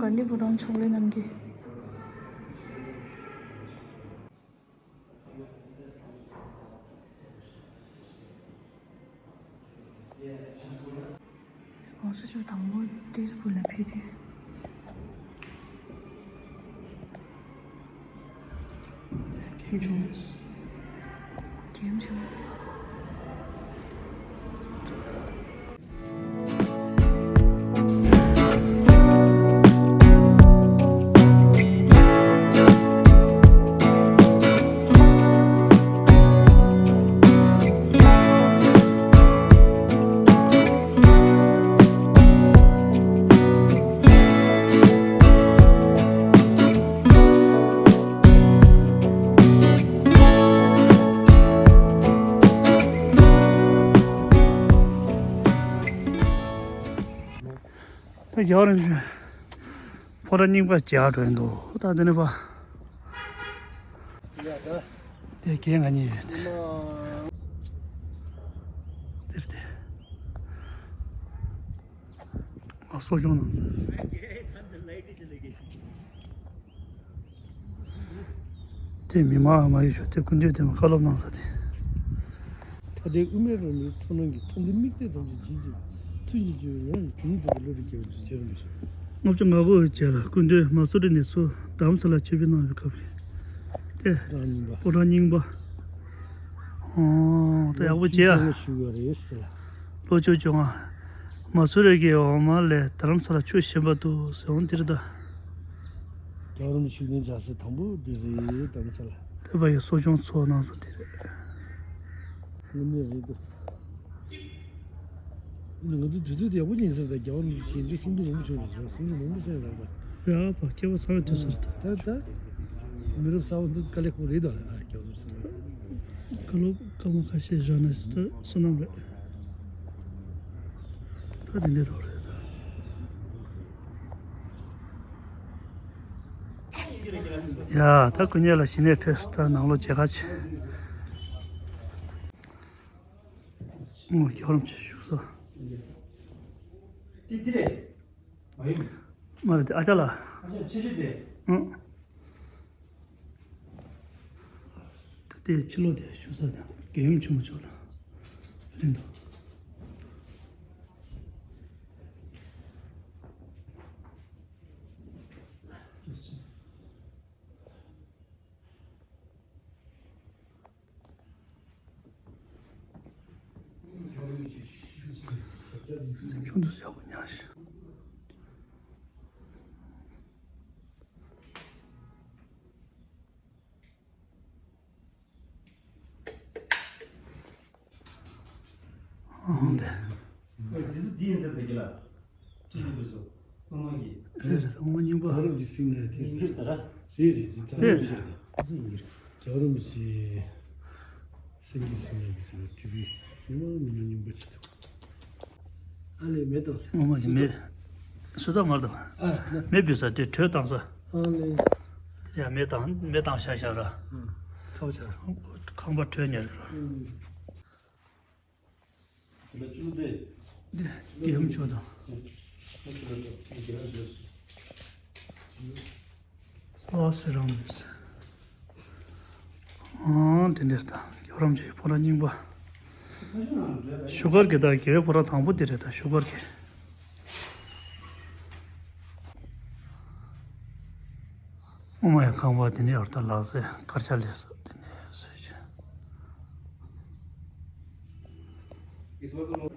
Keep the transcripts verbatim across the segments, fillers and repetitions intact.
ག་འདི་བུ་རང་ཕྱོགས་ལས་རྣམས་ཀྱི། ཨོ་སུ་ཆོ་དང་པོ་ཏེས་བུ་ལ་ཕི་ཏི། ཁྱིམ་ཆུང་རེད། ཁྱིམ་ཆུང་། ད་རྒྱ་རིམ་བཞིན་ཕོ་བྲང་རྙིང་པ་རྒྱག་འགྲོ་ཡིན་འདུག་ད་དེ་ནས་པ། ཡ་ད། དེ་གས་ང་གཉིས་ཡོད་དེ། དེར་དེ། ང་གསོ་སྦྱོང་གནང་ས། དེ་མི་མང་མ་ཡོད་ཤོག་དེ་སྐུ་མདུན་དེ་མ་བཀའ་སློབ་གནང་ས་དེ། ད་ལྟའི་དབུ་མའི་རང་ལུགས་ཚོགས་ལམ་གྱི་མཐའ་འདིར་དམིགས་གཏད་ཐམས་ཅད་བྱེད་ཅིང་། ཚུལ་གྱིས་སྤྱོད་པའི་ངང་ལ་དེ་ཉིད་རྟོགས་པའི་བློ་གྲོས་རྒྱལ་བར་གྱུར་ཅིག་ཅེས་རོ་མི་ཤེས། ལྔ་བཅུ་ང་དགུ་བའི་རྗེས་ལ་སྐུ་མདུན་མ་སུ་རི་ནས་ཚུར་རྡ་རམ་ས་ལར་ཆིབས་བསྒྱུར་གནང་བའི་སྐབས་རེད། ཏེ། ཕོ་བྲང་རྙིང་པ། ཕོ་བྲང་རྙིང་པ། ཨོ། ད་ཡག་པོ་བྱས་ཨ། ཞུ་བ་རེད་ཟེར། ལོ་བཅུ་བཅོ་ལྔ། མ་སུ་རི་གི་འོག་མ་ལས་རྡ་རམ་ས་ལ་ཆུ་ཞིམ་པ་འདུག་ཟེར་འོང་འདིར་ད། རྒྱལ་བ་རིན་པོ་ཆེ་བཞུགས་གནས་རྒྱག་ས་དང་པོ་འདི་རེད། རྡ་རམ་ས་ལ། ད་བ་ཡི་གསོ་སྦྱོང་ཚོགས་གནང་ས་དེ་རེད། དངོས་གནས་རེད་འདུག་ང་ཚོ་དུས་ཚོད་དེ་ཡག་པོ་ཡིན་ཟེར། ད་རྒྱལ་བ་རིན་པོ་ཆེ་མཆོག་གསུང་འདུག་རིན་པོ་ཆེ་རེད་ཟེར། གསུང་འདུག་མང་པོ་གསུངས་རག་པ། ཡ་ཕ་སྐྱེ་བོ་ཚང་བའི་དུས་སུ་རེད་ད། ད་ད་མི་རབས་གསར་པ་ཚོ་དཀའ་ལས་ཁག་རེད་ད། ཨ་རྒྱལ་བ་རིན་པོ་ཆེ་བཀའ་སློབ་བཀའ་མོལ་ཁ་ཤས་བཞག་ན་ད་བསོད་ནམས་རེད། ད་དེ་འདྲ་རོགས་རེད་ད། ཡ་ད་སྐུ་ཉིད་ལ་གཞི་ནས་ཕེབས་ད་ནང་ལོགས་མཇལ་ཁ་ཆེ། ཨོ་རྒྱལ་བ་རིན་པོ་ཆེ་བཞུགས་ས། འདི་འདི་རེད། མ་ཡིན། མ་རེད་དེ་ཨ་ཅག་ལགས། ཨ་ཅག་ཆེ་ཤོས་དེ། ཨང་། ད་ལྟའི་ཕྱི་ལོགས་དེ་བཞུགས་ས་དང་རྒྱལ་ཡུམ་ཆེན་མོ་མཆོག་དང་། རིང་དུ། སེམས་ཆུང་དུ་ཡག་པོ་ཉར་ཞིག་ཨང་། འདི་ཚོ་འདི་ཡིན་ཟེར་བསྡད་ཀྱི་ལ། ཅི་ཡིན་འདུག་སོ། ཨོ་མ་གི། རེད་རེད། ཨོ་མ་རྙིང་པ། རྒྱལ་བ་རིན་པོ་ཆེའི་སེམས་ནས་དེ། ཡིན་གྱི་རེད་ད་ར། རེད་རེད། དེ་ད་རེད་རེད། རེད་རེད། རྒྱལ་བ་རིན་པོ་ཆེའི་སེམས་ཀྱི་སེམས་ནས་ཀྱི་སེམས་ལ་དྲིས་པའི་མི་མང་མི་མང་རྙིང་པ་ཅིག་འདུག་ཨ་ལས་མེ་ཏོག་ཟེར། ཨོ་མ་གི་མེ། སུ་ད་མར་དང་། ཨ་ན། མེ་འབུད་ས་དེ་དྲོད་བཏང་ས། ཨ་ལས། དེ་ཡང་མེ་བཏང་མེ་བཏང་བཞག་བཞག་ར། ཨ། ཚ་བོ་ཆགས། ཁང་པ་དྲོད་ཉར་ར། ཨ། འདི་རྒྱལ་ཡུམ་མཆོག་དང་། ཨོ་སེ་རང་མིས། ཨང་། དེ་འདིར་དང་རྒྱལ་བ་རིན་པོ་ཆེའི་ཕོ་བྲང་རྙིང་པ། བཞུགས་སྒར་གྱི་དང་རྒྱལ་བའི་ཕོ་བྲང་དང་པོ་དེ་རེད་ད་བཞུགས་སྒར་གྱི། ཨོ་མ་ཡི་ཁང་པ་དེ་ནས་ཨོ་ད་ལག་ཟས་དཀར་ཆ་ལས་ས་དེ་ནས་བཟོས་བྱས།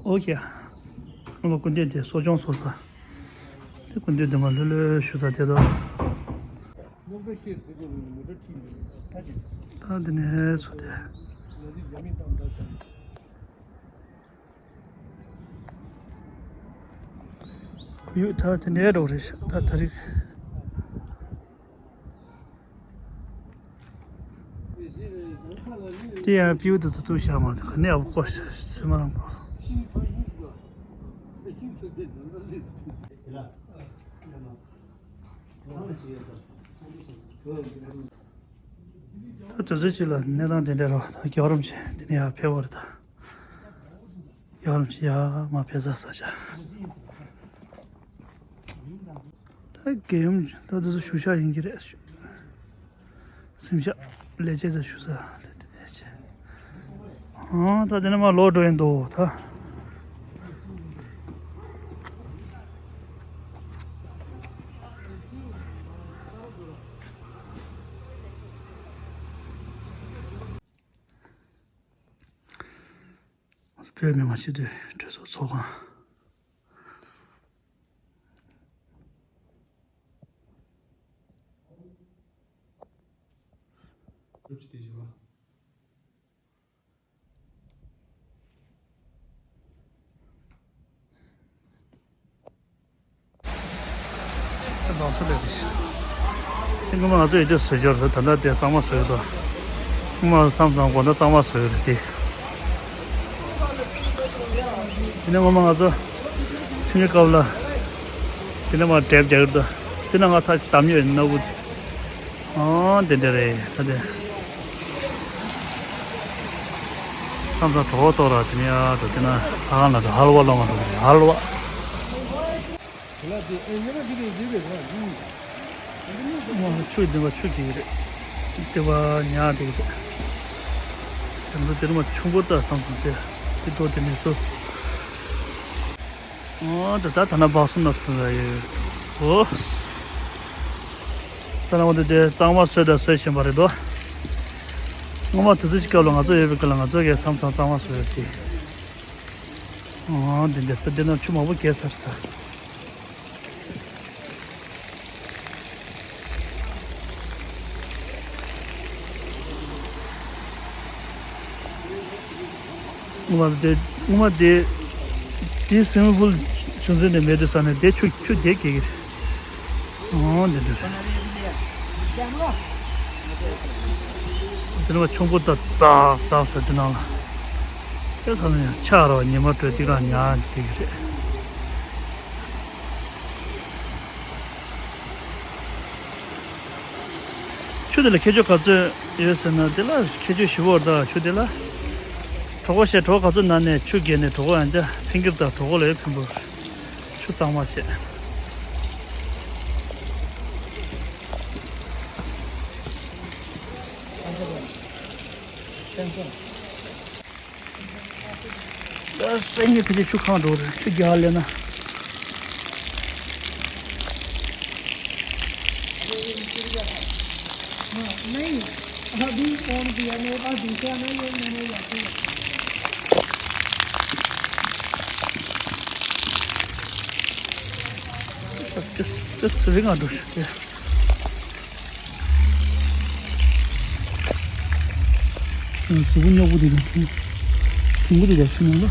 ཨོ་ཁེ། ཨོ་མ་སྐུ་མདུན་དེ་གསོ་སྦྱོང་ཚོགས་ས། དེ་སྐུ་མདུན་དེ་མ་ལྷོད་ལྷོད་བཞུགས་ས་དེ་དང་། ད་དེ་ནས་ཚོ་དེ། ཡོད་ད་དེ་འདྲའི་རོགས་རེད་ཤག་ད་ད་རེས། དེ་ཡང་པིའུ་དུ་དུ་དུ་བཞག་མ་དེ་ག་ནས་ཨ་བོ་སྐོར་སེ་མ་རང་པོ། ད་དུས་ཚོད་ཅིག་ལ་གནས་སྟངས་དེ་འདྲ་རོགས་ད་རྒྱལ་བ་རིན་པོ་ཆེ་དེ་ནས་ཡར་ཕེབས་པ་རེད་ད། ཡག་ལམ་ཞིག་ཡག་མ་ཕེ་ས་ས་ཆ། ད་རྒས་ཡོམ་ད་དུ་ཞུ་ཤ་ཡིན་གྱི་རེད། སེམས་ཤ་ལས་བྱེད་ས་ཞུ་ས་དེ་དེ་ལས་བྱེད། ཨང་ད་དེ་ནས་མ་ལོག་འགྲོ་ཡིན་འདུག་ད། བོད་མི་མང་སྤྱི་འཐུས་གྲོས་ཚོགས་ཚོགས་ཁང་། ལགས་སོ་ལགས་རེད། དེ་སྔོན་མ་ང་ཚོ་ཡོད་དུས་བཟོས་ཞོར་ཟེར་ད་ལྟ་དེ་གཙང་མ་བཟོས་འདུག་སྔོན་མ་མཚམས་མཚམས་དགོང་དག་གཙང་མ་བཟོས་རེད་དེ། དེ་ནས་སྔོན་མ་ང་ཚོ་ཆུང་ཆུང་སྐབས་ལ་དེ་ནས་མར་འབྲས་རྒྱག་གི་འདུག་དེ་ན་ང་ཚ་བསྡམས་ཡོད་སྣ་བུ་དེ། ཨང་དེ་འདྲ་རེད་ད་དེ། མཚམས་མཚམས་གྲོད་ཁོག་ལྟོགས་ར་དེ་ནས་ཡར་འགྲོ་དེ་ན་ཨ་ཁང་ལ་འགྲོ་ཧལ་བ་སློང་བ་འགྲོ་ཧལ་བ། དེ་ལ་དེ་ཨེ་ཡོད་ན་དེ་གས་ཡོད་རེད་ར་ཡིན། ཨོ་ཆུ་ལྡན་པ་ཆུ་གི་རེད། ལྟེ་བ་ཉག་དེ་གི་རེད། དེ་ཚོ་དེ་རུ་མ་ཆུང་པོ་ལྟ་བསམ་སོང་དེ། དེ་ཏོ་དེ་ནས་ཚོ། ཨོ་ད་ད་ད་ན་བག་སོང་ན་ཐུག་ལ་ཡོད། ཨོ། ད་ན་འོ་དེ་དེ་གཙང་མ་བཟོས་ད་བཟོས་བཞིན་པ་རེད་དོ། སྔོན་མ་དུས་ཚོད་ཅིག་སྐབས་ལ་ང་ཚོ་ཡོད་པའི་སྐབས་ལ་ང་ཚོ་གས་མཚམས་མཚམས་གཙང་མ་བཟོས་ཡོད་དེ། ཨོ་འདི་འདི་ས་འདི་ན་ཆུ་མང་པོ་རྒྱས་ཚར་ད། སྔོན་མ་དེ་སྔོན་མ་དེ་དེ་སི་མི་པུལ་ཆུང་ཙེ་ནས་མེད་དུས་ས་ནས་དེ་ཆུ་ཆུ་དེ་སྐྱེ་གི་རེད། ཨོ་འདི་འདི་རེད། དེ་ནས་ཆུང་པོ་ད་ཙག་ཙག་ཟེར་དུས་ནང་ལ་དེ་ས་ནས་ཆག་ར་བ་ཉི་མ་དྲོས་དེ་ག་ཉག་དེ་གི་རེད། ཆུ་དེ་ལ་ཁྱད་ཆོས་ག་ཚོད་ཡོད་ཟེར་ན་དེ་ལ་ཁྱད་ཆོས་ཞེ་པོ་ད་ཆུ་དེ་ལ། གྲོད་ཁོག་བཤལ་གྲོད་ཁོག་ག་ཚོད་ན་ནས་ཆུ་བརྒལ་ནས་གྲོད་ཁོག་ཡང་ཆ་ཕན་གྱི་རེད་ད་གྲོད་ཁོག་ལ་ཡང་ཕན་པོ་རེད། ཆུ་གཙང་མ་བྱས། ད་སེང་གེ་ཕི་དེ་ཆུ་གང་འགྲོ་རེད་ཆུ་རྒྱག་ལས་ན། नहीं, अभी फोन किया मेरे पास दूसरा नहीं है, मैंने वापस Just, just living on this. Yeah. གཟུགས་པོ་རྙོག་པོ་དེ་དང་ཐུང་ཐུང་པོ་དེ་དང་ཆུ་ནང་ལ།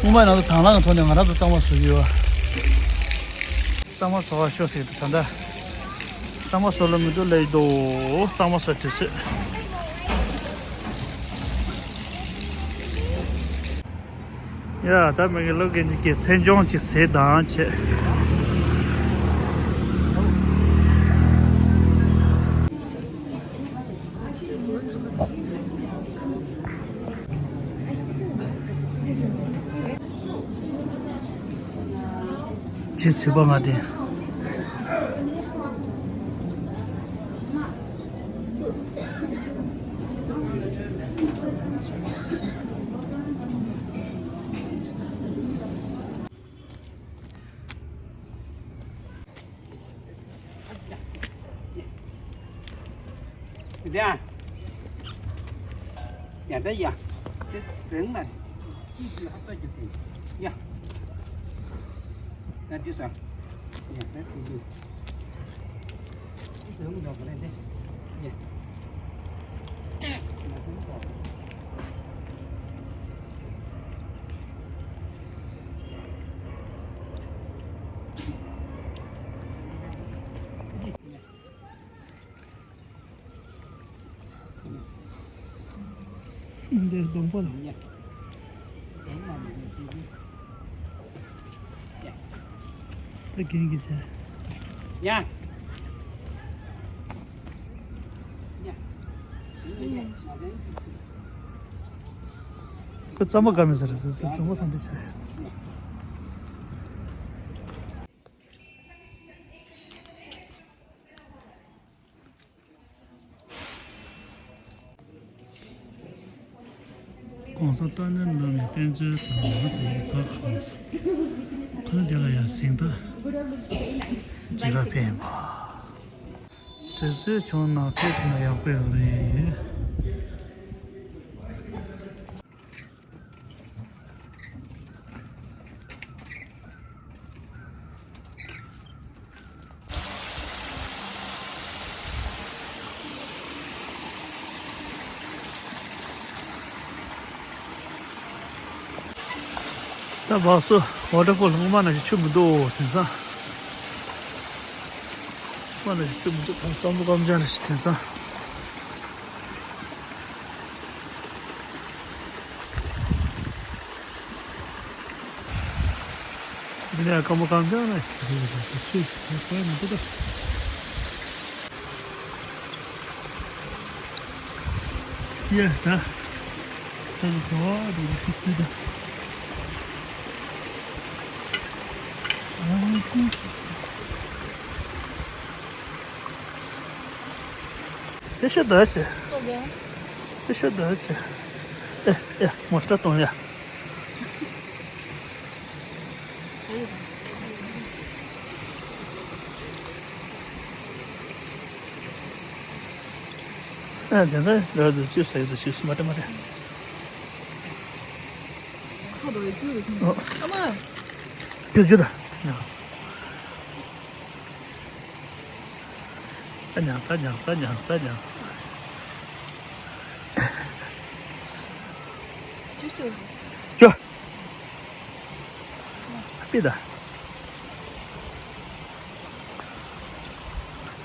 སྔོན་མ་ནང་དུ་དང་བླངས་ཐོག་ནས་ང་རང་ཚོ་གཙང་མ་བཟོ་གི་ཡོད། གཙང་མ་བཟོ་བ་ཤོག་ཟེར་གྱི་འདུག་ད་ལྟ་གཙང་མ་བཟོ་ལ་མི་འདུག་ལབ་ཀྱི་འདུག་གཙང་མ་བཟོ་དུས་ཚོད། ཡ་ད་མི་གི་ལོ་གན་ཅིག་གི་མཚན་ལྗོངས་ཀྱི་ཟས་དང་བྱས། ཅི་ཟིག་པ་ང་དེ། ཡ། ཡ་ད་ཡ། དེ་ཟེར་ན། ཅི་ཞིག་ཧ་ད་རྒྱུ་དེ། ཡ། ད་འདི་ས། ཡ་ད་དེ་འདི། ཅི་ཟེར་ན་འདྲ་ག་རེ་དེ། ཡ། འདི་སྡོང་པོ་ལ། ད་རྒན་གྱིས་དེ། ཡ། ཡ། ཁོ་རྩམ་པ་དཀར་མེ་ཟེར་རེད། རྩམ་པ་ཚང་དེ་ཆགས་ཤག་གོང་ས་ཏཱ་ལའི་བླ་མའི་དཔེ་མཛོད་དང་ང་ཚོ་ཡིག་ཚགས་ཁང་། ཁོ་ན་དེ་ལ་ཡང་གཟེངས་རྟགས་ཅི་ར་ཕན་པ། དུས་ཚོད་བྱུང་ན་ཕེབས་ཐུབ་ན་ཡག་པོ་ཡོད་རེད། ད་བ་སོ་ཝ་ཊར་ཕོལ་སྔོན་མ་ནང་བཞིན་ཆུ་མི་འདུག་དེང་སང་། སྔོན་མ་ནང་བཞིན་ཆུ་མི་འདུག་སྐམ་པོ་སྐམ་ཅང་རེད་དེང་སང་། འདི་ནས་སྐམ་པོ་སྐམ་ཅང་ན་ཞིག་རེད། ཆུ་ཡོད་པ་མི་འདུག་ད། ཡ་ད། ད་ག་བ་འདི་ཆུ་སྲིད་ད། ཨ་ཧུ། དེ་ཤོད་ད་ཅེ། དེ་ཤོད་ད་ཅེ། ཨེ་ཨེ་མོ་སྟ་གཏོང་ཡ། ཨ་དེ་ནས་ལོས་དུ་ཅིབ་སི་ཟེར་གི་འདུག་ཅིབ་སི་མ་རེད་མ་རེད། ཚ་བ་རྒྱུ་རུ་ཐོན། ཨ་མ། རྒྱུ་རྒྱུ་ད། ཉག་ས་ཉག་ས་ཉག་ས་ཉག་ས། ཅུ་ཅུ། ཅུ། ཨ་པི་ད།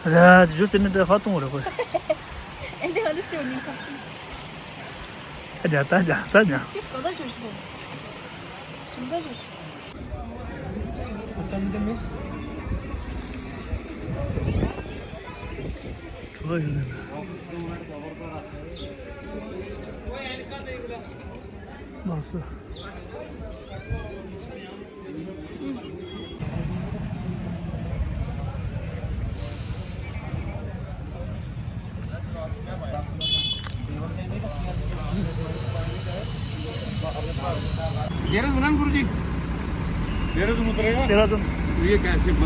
ར་ཇུ་ཙི་ནི་ད་ཧ་ཏུང་རེ་གོ། And they understood me. རྒྱ་ད་རྒྱ་ད་ཉག་ས། ཅིག་གོ་ད་ཞུ་ཞུ། ཞུ་ད་ཞུ་ཞུ། देहरादून गुरुजी। देहरादून उतरेगा। देहरादून। ये कैसे